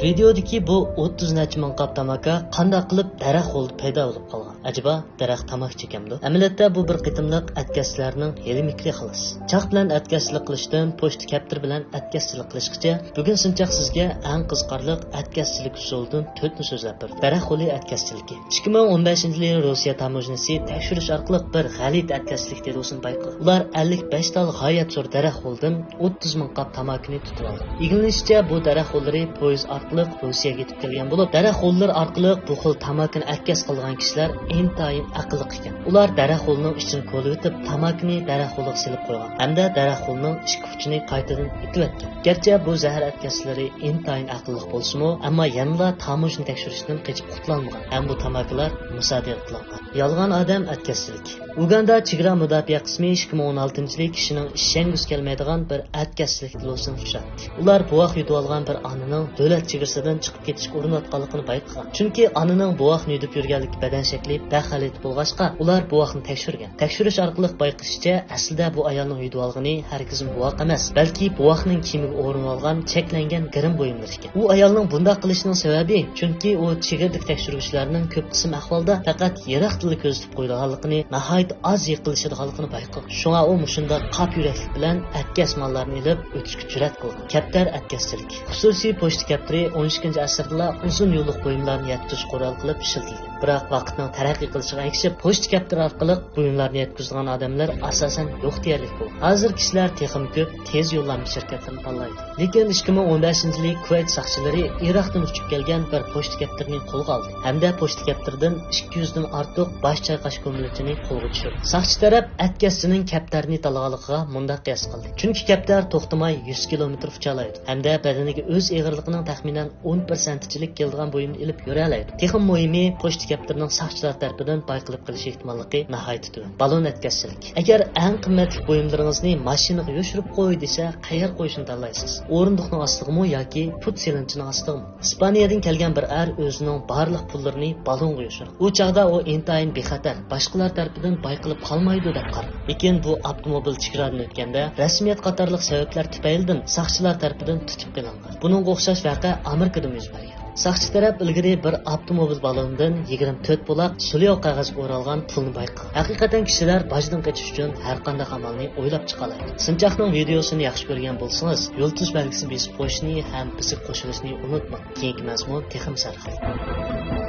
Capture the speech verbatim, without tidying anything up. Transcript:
ۋىدېئودىكى بۇ ئوتتۇز نەچچە مىڭ قاپ تاماكا قانداق قىلىپ دەرەخ ھولدا پەيدا بولۇپ قالغان؟ ئەجەبا دەرەخ تاماكا چېكەمدۇ؟ ئەمەلىيەتتە بۇ بىر قېتىملىق ئەتكەسچىلەرنىڭ ھىيلە-مىكرى خالاس. چاق بىلەن ئەتكەسچىلىك قىلىشتىن پوچتا كەپتىرى بىلەن ئەتكەسچىلىك قىلىشقىچە، بۈگۈن سىنچاق سىزگە ئەڭ قىزىقارلىق ئەتكەسچىلىك ئۇسۇلىدىن تۆتنى سۆزلەپ بەردىم. دەرەخ ھولى ئەتكەسچىلىكى. ئىككى مىڭ ئون بەشىنچى يىلى روسىيە تاموژنىسى تەكشۈرۈش ئارقىلىق بىر غەلىتە ئەتكەسچىلىك دېلوسىنى بايقىغان. ئۇلار ئەللىك بەش تال غايەت زور دەرەخ ھولىدىن ئوتتۇز مىڭ قاپ تاماكىنى تۇتۇۋالغان. ئىگىلىنىشىچە، بۇ دەرەخ ھوللىرى پويىز ئارقىلىق روسىيەگە يېتىپ كەلگەن بولۇپ، دەرەخ ھوللىرى ئارقىلىق بۇ خىل تاماكىنى ئەتكەس قىلغان كىشىلەر ئىنتايىن ئەقىللىق ئىكەن. ئۇلار دەرەخ ھولىنىڭ ئىچىنى كولىۋېتىپ، تاماكىنى دەرەخ ھولىغا سېلىپ قويغان ھەمدە دەرەخ ھولىنىڭ ئىچكى ئۇچىنى قايتىدىن ئېتىۋەتكەن. گەرچە بۇ زەھەر ئەتكەسچىلىرى ئىنتايىن ئەقىللىق بولسىمۇ، ئەمما يەنىلا تاموژنا تەكشۈرۈشتىن قېچىپ قۇتۇلالمىغان ھەم بۇ تاماكىلار مۇسادىرە قىلىنغان. يالغان ئادەم ئەتكەسچىلىك. ئۇگاندا چېگرا مۇداپىئە قىسمى ئىككى مىڭ ئون ئالتىنچى يىلى كىشىنىڭ ئىشەنگۈسى كەلمەيدىغان بىر ئەتكەسچىلىك دېلوسىنى ئۇچراتتى. ئۇلار بوۋاق يۇتۇۋالغان بىر ئانىنىڭ دۆلەت چېگرىسىدىن چىقىپ كېتىشكە ئۇرۇنۇۋاتقانلىقىنى بايقىغان. چۈنكى ئانىنىڭ بوۋاقنى يۈدۈپ يۈرگەنلىكى بەدەن شەكلى بەك غەلىتە بولغاچقا، ئۇلار بوۋاقنى تەكشۈرگەن. تەكشۈرۈش ئارقىلىق بايقىشىچە، ئەسلىدە بۇ ئايالنىڭ يۈدۈۋالغىنى ھەرگىزمۇ بوۋاق ئەمەس، بەلكى بوۋاقنىڭ كىيىمىگە ئورىنىۋالغان چەكلەنگەن گىرىم بۇيۇملىرى ئىكەن. ئۇ ئايالنىڭ بۇنداق قىلىشىنىڭ سەۋەبى، چۈنكى ئۇ چېگرىدىكى تەكشۈرگۈچىلەرنىڭ كۆپ قىسىم ئەھۋالدا پەقەت يىراقتىنلا كۆزىتىپ قويىدىغانلىقىنى، ناھايىتى ئاز يېقىنلىشىدىغانلىقىنى بايقىغان. شۇڭا ئۇ مۇشۇنداق قاپ يۈرەكلىك بىلەن ئەتكەس ماللارنى ئېلىپ ئۆتۈشكە جۈرئەت قىلغان. كەپتەر ئەتكەسچىلىك. خۇسۇسىي پوچتا كەپتىرى ئون ئىككىنچى ئەسىردىلا ئۇزۇن يوللۇق بۇيۇملارنى يەتكۈزۈش قورالى قىلىپ ئىشلىتىلگەن. بىراق ۋاقىتنىڭ تەرەققىي قىلىشىغا ئەگىشىپ، پوچتا كەپتىرى ئارقىلىق بۇيۇملارنى يەتكۈزىدىغان ئادەملەر ئاساسەن يوق دېيەرلىك بولغان. ھازىر كىشىلەر تېخىمۇ كۆپ تېز يوللانما شىركەتلىرىنى تاللايدۇ. لېكىن ئىككى مىڭ ئون بەشىنچى يىلى كۇۋەيت ساقچىلىرى ئىراقتىن ئۇچۇپ كەلگەن بىر پوچتا كەپتىرىنى قولغا ئالدى ھەمدە پوچتا كەپتىرىدىن ئىككى يۈزدىن ئارتۇق باش چايقاش كۆمىلىچىنى قولغا چۈشۈردى. ساقچى تەرەپ ئەتكەسچىنىڭ كەپتەرنى تاللىغانلىقىغا مۇنداق قىياس قىلدى. چۈنكى كەپتەر توختىماي يۈز كىلومېتىر ئۇچالايدۇ ھەمدە بەدىنىگە ئۆز ئېغىرلىقىنىڭ تەخمىنەن ئون پىرسەنتىچىلىك كېلىدىغان بۇيۇمنى ئېلىپ يۈرەلەيدۇ. تېخىمۇ مۇھىمى، پوچتا كەپتىرىنىڭ ساقچىلار تەرىپىدىن بايقىلىپ قېلىش ئېھتىماللىقى ناھايىتى تۆۋەن. بالون ئەتكەسچىلىك. ئەگەر ئەڭ قىممەتلىك بۇيۇملىرىڭىزنى ماشىنىغا يوشۇرۇپ قوي دېسە، قەيەرگە قويۇشنى تاللايسىز؟ ئورۇندۇقنىڭ ئاستىغىمۇ ياكى پۇت سېلىنچىنىڭ ئاستىغىمۇ؟ ئىسپانىيەدىن كەلگەن بىر ئەر ئۆزىنىڭ بارلىق پۇللىرىنى بالونغا يوشۇرغان. ئۇ چاغدا ئۇ ئىنتايىن بىخەتەر، باشقىلار تەرىپىدىن بايقىلىپ قالمايدۇ دەپ قارىغان. لېكىن بۇ ئاپتوموبىل چېگرادىن ئۆتكەندە، رەسمىيەت قاتارلىق سەۋەبلەر تۈپەيلىدىن ساقچىلار تەرىپىدىن تۇتۇپ قېلىنغان. بۇنىڭغا ئوخشاش ۋەقە ئامېرىكىدىمۇ يۈز بەرگەن. ساقچى تەرەپ ئىلگىرى بىر ئاپتوموبىل بالونىدىن يىگىرمە تۆت بولاق سۇلياۋ قەغەزگە ئورالغان پۇلنى بايقىغان. ھەقىقەتەن كىشىلەر باجدىن قېچىش ئۈچۈن ھەرقانداق ئامالنى ئويلاپ چىقالايدۇ. سىنچاقنىڭ ۋىدېئوسىنى ياخشى كۆرگەن بولسىڭىز، يۇلتۇز بەلگىسى بېسىپ قويۇشنى ھەم بىزگە قوشۇلۇشنى ئۇنتۇماڭ. كېيىنكى مەزمۇن تېخىمۇ سەرخىل.